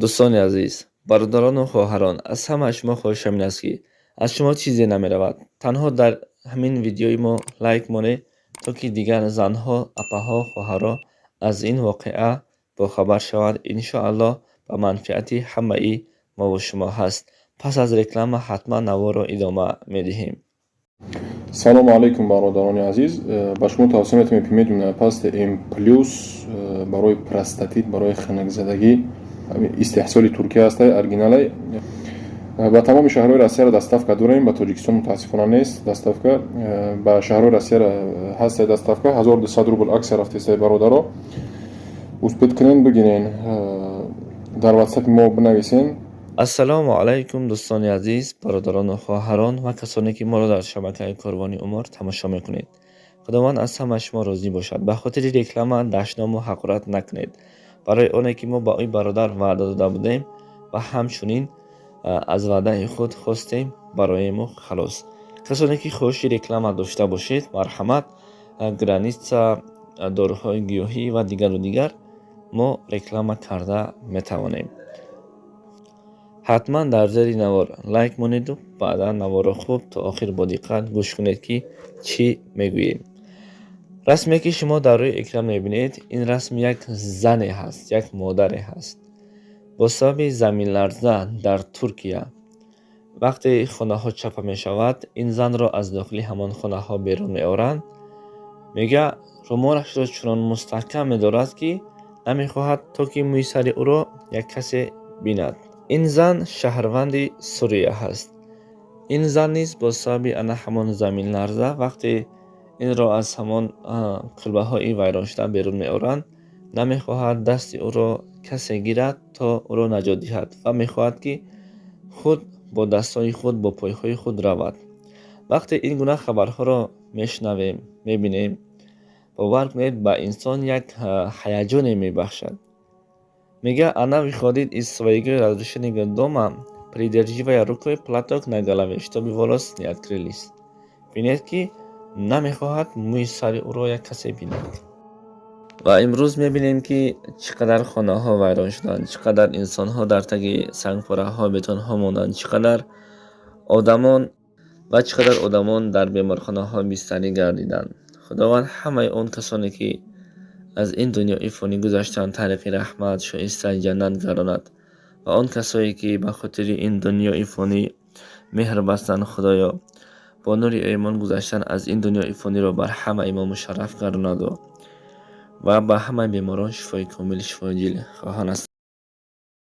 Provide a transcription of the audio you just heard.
Дӯстони азиз, бародарону хоҳарон, аз ҳамаи шумо хоҳишам ин аст, ки аз шумо чизе намеравад, танҳо дар ҳамин видеои мо лайк монед, то ки дигар занҳо, апаҳо, хоҳарҳо аз ин воқеа бохабар шаванд. Иншоаллоҳ, ба манфиати ҳамаи мову шумо ҳаст. Пас аз реклама ҳатман наворро идома медиҳем. Салому алайкум, бародарони азиз! Ба шумо тавсия метавонем Эпимедиум Пасте М плюс барои простатит, барои хунукзадагӣ. Истеҳсоли Туркия ҳастай, оригиналай. Ба тамоми шаҳрҳои Россияро доставка дорем, ба Тоҷикистон мутаассифона нест доставка. Ба шаҳрҳои Россияро ҳастай доставка. 1200 рубл акция рафтестай, бародаро. Успеть кунен, бигирен, дар Ватсапи мо бинависен. Ассалому алайкум, дӯстони азиз, бародарону хоҳарон ва касоне, ки моро дар шабакаи Корвони Умр тамошо мекунед. Худованд аз ҳамаи шумо розӣ бошад. Ба хотири реклама дашному ҳақорат накунед, барои оне ки мо ба ӯ бародар ваъда дода будем ва ҳамчунин аз ваъдаи худ хостем барои мо. Халос, касоне ки хоҳиши реклама дошта бошед, марҳамат, граница, доруҳои гиёҳӣ ва дигару дигар мо реклама карда метавонем. Ҳатман дар зери навор лайк монеду баъдан наворро хуб то охир бо диққат гӯш кунед, ки чӣ мегӯем. Расме, ки шумо дар рӯи экран мебинед, ин расм як зане ҳаст, як модаре ҳаст. Бо сабаби заминларза дар Туркия, вақте хонаҳо чапа мешавад, ин занро аз дохили ҳамон хонаҳо берун меоранд. Мегӯяд, румолашро чунон мустаҳкам медорад, ки намехоҳад, то ки мӯи сари ӯро як касе бинад. Ин зан шаҳрванди Сурия ҳаст. Ин зан низ бо сабаби ана ҳамон заминларза, вақте инро аз ҳамон кулбаҳои вайроншуда берун меоранд, намехоҳад дасти ӯро касе гирад, то ӯро наҷот диҳад, ва мехоҳад, ки худ бо дастҳои худ, бо пойҳои худ равад. Вақте ин гуна хабарҳоро мешунавем, мебинем, бовар кунед, ба инсон як ҳаяҷоне мебахшад. Мегӯяд, она выходит из своего разрушенного дома, придерживая рукой платок на голове, чтобы волосы не открылись. Бинед, ки намехоҳад мӯи сари ӯро як касе бинад. Ва имрӯз мебинем, ки чӣ қадар хонаҳо вайрон шуданд, чӣ қадар инсонҳо дар таги сангпораҳо, бетонҳо монданд, чӣ қадар одамон ва чӣ қадар одамон дар беморхонаҳо бистарӣ гардиданд. Худованд ҳамаи он касоне, ки аз ин дунёи фонӣ гузаштанд, тариқи раҳмат, шоистаи ҷаннат гардонад ва он касое, ки ба хотири ин дунёи фонӣ меҳр бастанд, Худоё, бо нури имон гузаштан аз ин дунёи фониро бар ҳамаи мо мушарраф гардонаду ва ба ҳамаи беморон шифои комил, шифои дил хоҳон ҳастем.